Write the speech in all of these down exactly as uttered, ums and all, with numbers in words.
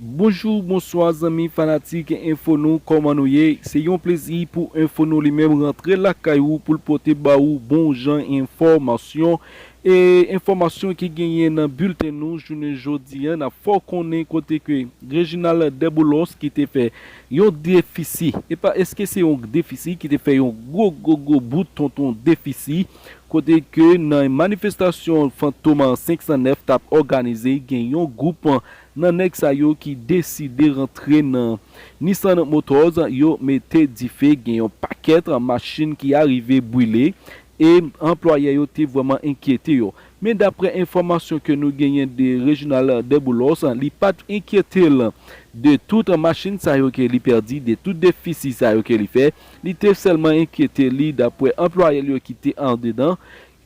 Bonjou, bonswa zanmi fanatik Enfo Nou, kòman nou ye? Se yon plezi pou Enfo Nou li menm rantre lakay ou pou l pote ba ou bon jan enfòmasyon. E enfòmasyon ki genyen nan bilten nou jounen jodi a, n ap fè w konnen kote ke Reginald Desboulos ki te fè yon defisi. E pa èske se yon defisi, ki te fè yon gwo, gwo, gwo bout tonton defisi, kote ke nan manifestasyon Fantom senk san nèf t ap òganize, gen yon gwoup nan nèg sa yo ki deside rantre nan Nissan Motors, yo mete dife, gen yon pakèt machin ki arive brile, e anplwayè yo te vrèman enkyete yo. Men daprè enfòmasyon ke nou genyen de Reginald Desboulos, li pa t enkyete l de tout machin sa yo ke li pèdi, de tout defisi sa yo ke li fè. Li te sèlman enkyete li daprè anplwayè l yo ki te andedan.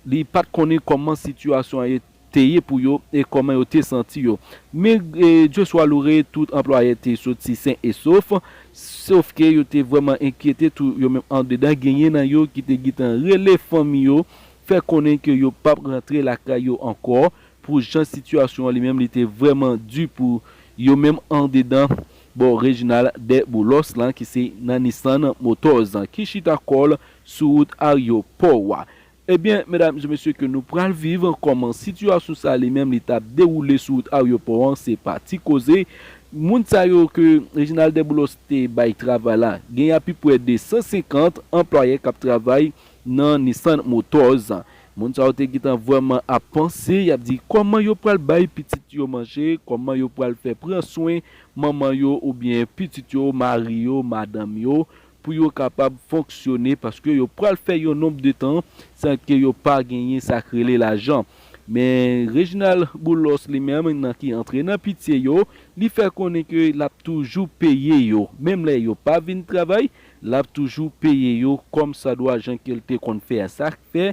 Li pa t konnen kòman sitiyasyon an ye te ye pou yo e kòman yo te santi yo. Men e, Joshua Loure, tout anplwayè te soti sen e sof, sof ke yo te vrèman enkyete tou yo menm andedan. Genyen nan yo ki te gentan rele fanmi yo, fè konnen ke yo p ap rantre lakay yo ankò pou jan sitiyasyon an li menm li te vrèman di pou yo menm andedan bò Reginald Desboulos lan ki se nan Nissan Motors lan ki chita kò l sou wout ayewopò a. Ebyen, medam e mesye, ke nou pral viv kòman sitiyasyon sa li menm li t ap dewoule sou wout ayewopò an, se pa ti koze. Moun sa yo ke Reginald Desboulos te bay travay la, gen apiprè de san senkant anplwayè k ap travay nan Nissan Motors. Moun sa yo te gentan vrèman ap panse, y ap di kòman yo pral bay pitit yo manje, kòman yo pral fè pran swen manman yo oubyen pitit yo, mari yo, madanm yo, pou yo kapab fonksyone, paske yo pral fè yon nonb de tan san ke yo pa genyen sa k rele lajan. Men Reginald Boulos li menm, nan ki antre nan pitye yo, li fè konnen ke l ap toujou peye yo. Menm lè yo pa vin travay, l ap toujou peye yo kòm sa dwa, jan ke l te konn fè a. Sa k fè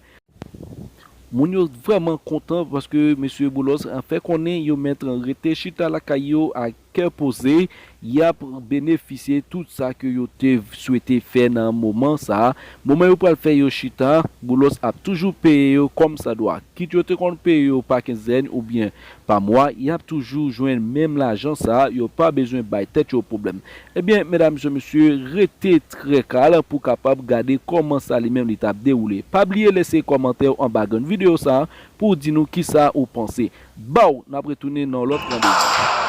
moun yo vrèman kontan, paske mesye Boulos fè konnen yo mèt rete chita lakay yo ak kè poze, y ap benefisye tout sa ke yo te swete fè nan moman sa a. Moman yo pral fè yo chita, Boulos ap toujou peye yo kòm sa dwa. Kit yo te konn peye yo pa kenzèn oubyen pa mwa, y ap toujou jwenn menm lajan sa a, yo pa bezwen bay tèt yo pwoblèm. Ebyen, medam e mesye, rete trè kal pou kapab gade kòman sa li menm li t ap dewoule. Pa bliye lese kòmantè w anba grenn videyo sa a pou w di nou kisa ou panse. Baw, n ap retounen nan lòt randevou.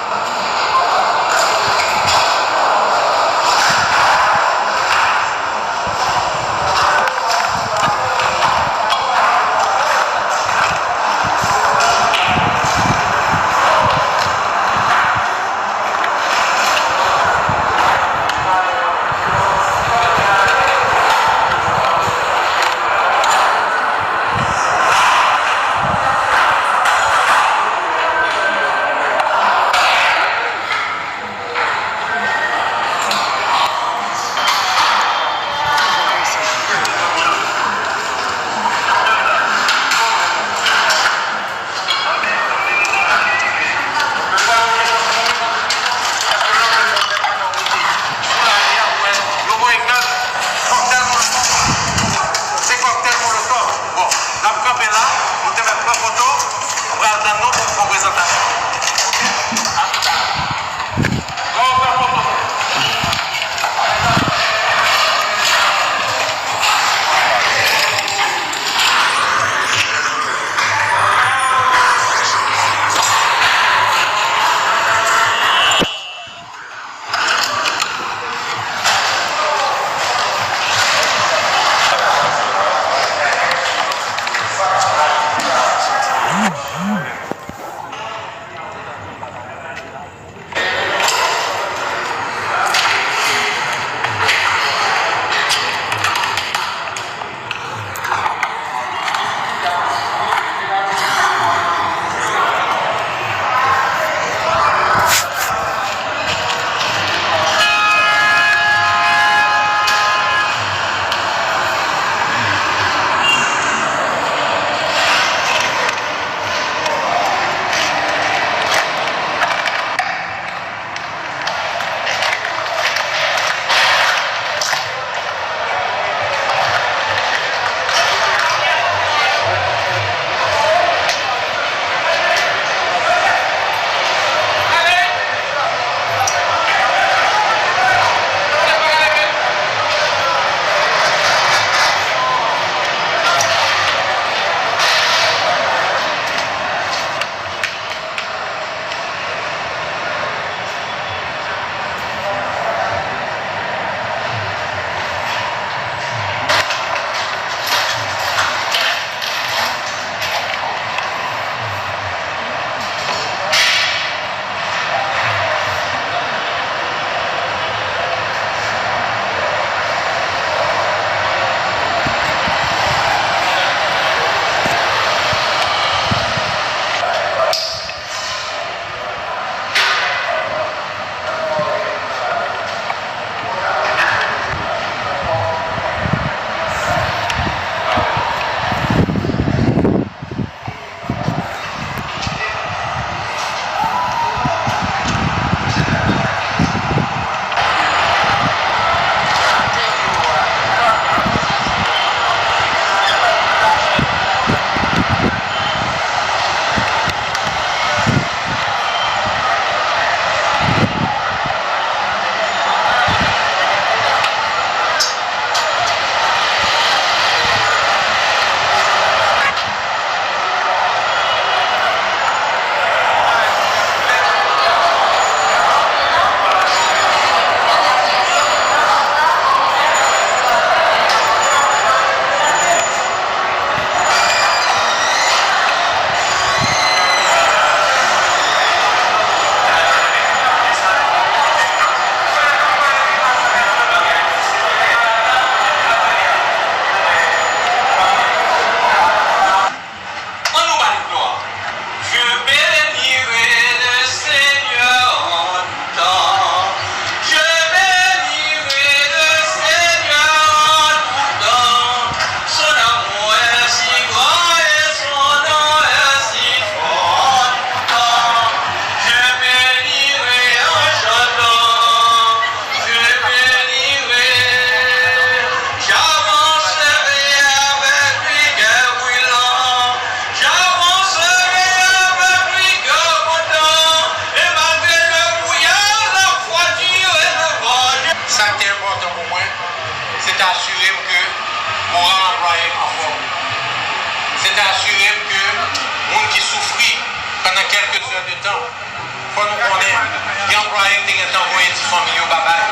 Ti fanmi yo pa bay.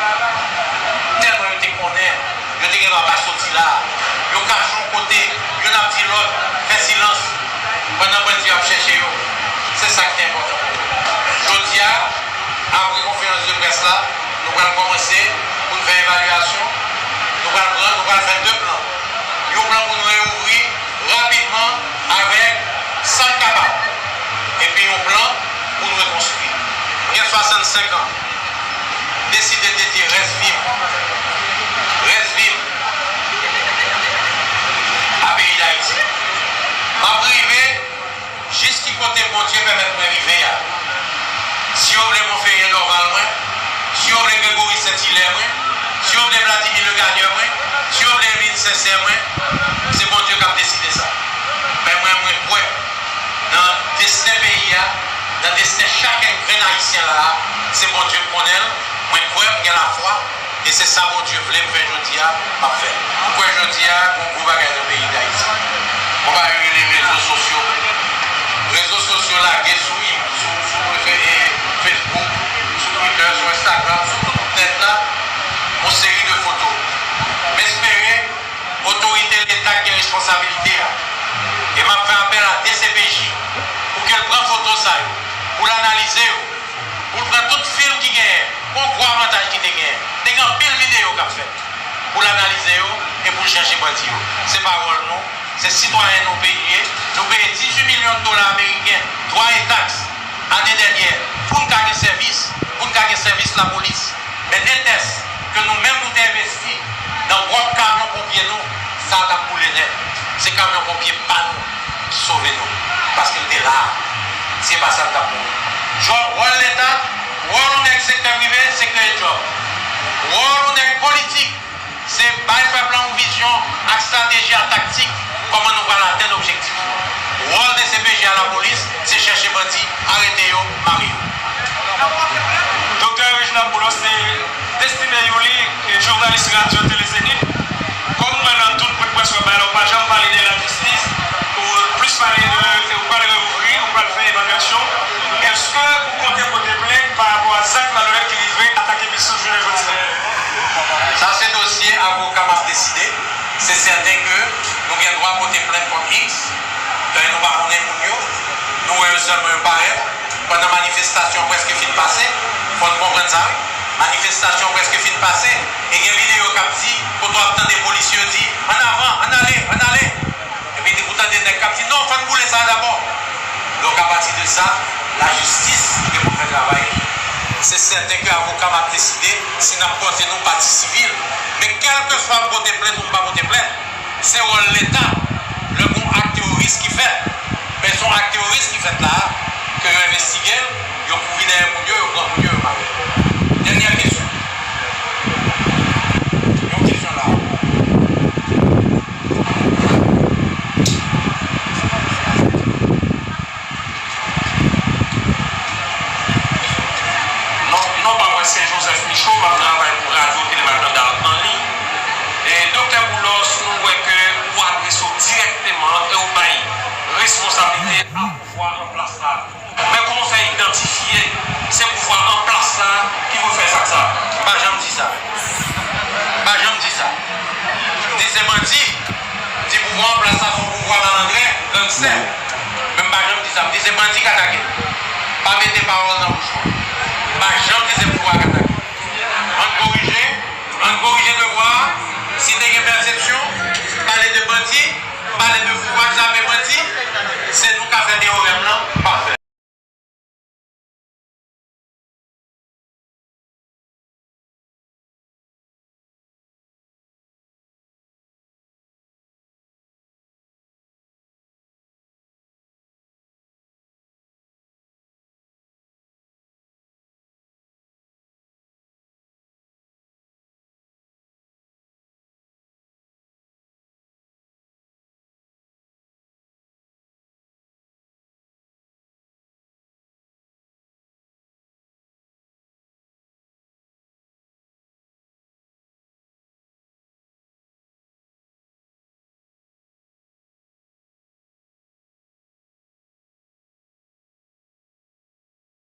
Tèlman yo te konnen, yo te gen dwa pa soti la. Yo kache yon kote, youn ap di lòt, fè silans, pandan bandi yo ap chèche yo. Se sa ki te enpòtan pou nou. Jodi a, apre konferans de près la, nou pral kòmanse pou n fè evalyasyon. Nou pral pran, nou pral fè de plan. Yon plan pou n reouvri rapidman avèk sa n kapab. Epi yon plan pou n rekonstwi. Mwen gen swasannsenk an. Deside dedye rès vi m, rès vi m a peyi Dayiti. M ap rive jis ki kote Bondye pèmèt mwen rive a. Si yo vle Monferrier Dorval mwen, si yo vle Gregory Saint-Hilaire mwen, si yo vle Vladimir Legagneur mwen, si yo vle Émile Sincère mwen, se Bondye k ap deside sa. Men mwen, mwen kwè nan desten peyi a, nan desten chak grenn Ayisyen la a, se Bondye k konnen l. Mwen kwè, m gen lafwa, e se sa Bondye vle m fè jodi a, m ap fè. M kwè jodi a, gon gwo bagay nan peyi Dayiti. Gon bagay yo rele rezo sosyo. Rezo sosyo lage sou, sou, sou, e, Facebook, sou Twitter, sou Instagram, sou tout nèt la, yon seri de foto. M espere otorite Leta ki gen responsabilite a. E m ap fè apèl a D C P J pou ke l pran foto sa yo, pou l analize yo, pou l pran tout fim ki genyen, gon gwo avantaj ki te genyen. Te gen anpil videyo k ap fèt pou l analize yo e pou l chèche bandi yo. Se pa wòl nou, se sitwayen nou peyi ye. Nou peye dizuit milyon dola ameriken, dwa e taks, ane dènyè, pou n ka gen sèvis, pou n ka gen sèvis lapolis. Men netès ke nou menm nou te envesti nan pwòp kamyon ponpye nou, sa t ap boule nèt. Se kamyon ponpye pa nou ki sove nou, paske l te la. Si se pa sa, n t ap mouri. Jò-, wòl Leta, wòl yon nèg sektè prive, se kreye djòb. Wòl yon nèg politik, se bay pèp la yon vizyon ak estrateji ak taktik kòman nou pral atenn objektif nou. Wòl D C P J a, lapolis, se chèche bandi, arete yo, mare yo. Doktè Reginald Boulos te destine Youli, e, jounalis radyo Tele Zenith. Kòm mwen nan tout bout près w ap bay la, ou pa janm pale de lajistis, ou plis pale de, e, ou pral reouvri, ou pral fè evalyasyon. Èske ou konte pote plent pa rapò a zak malonèt ki rive atake Bisous jounen jodi a? Sa se dosye avoka m ap deside. Se sèten ke nou gen dwa pote plent kont X, men nou pa konnen moun yo. Nou wè yo sèlman, yo parèt. Pandan manifestasyon an prèske fin pase, fò n konprann sa, wi. Manifestasyon an prèske fin pase, e gen videyo k ap di, kote w ap tande polisye yo di, "Ann avan, ann ale, ann ale." Epi ou tande nèg k ap di, "Non, fò n boule sa a dabò." Donk, apati de sa, lajistis gen pou l fè travay li. Se sèten ke avoka m ap deside si n ap pòte nou pati sivil. Men kèlkeswa m pote plent ou m pa pote plent, se wòl Leta. Lè gon ak teworis ki fèt, men se yon ak teworis ki fèt la a, ke yo envestige l, yo kouri dèyè moun yo, yo pran moun yo, yo mare. Dènyè kesyon. Yon kesyon la. Non, non pa mwen se Joseph Michaud, m ap travay pou Radyo Tele Matinal an liy. E Doktè Boulos, nou wè ke ou adrese w dirèkteman e ou bay responsablite a pouvwa an plas la. Men kòman w fè idantifye se pouvwa an plas la ki pou fè zak sa? M pa janm di sa. M pa janm di sa. M di se bandi. M di pouvwa an plas la se yon pouvwa malandren, gangstè. Men m pa janm di sa. M di se bandi k atake m. Pa mete pawòl nan bouch mwen.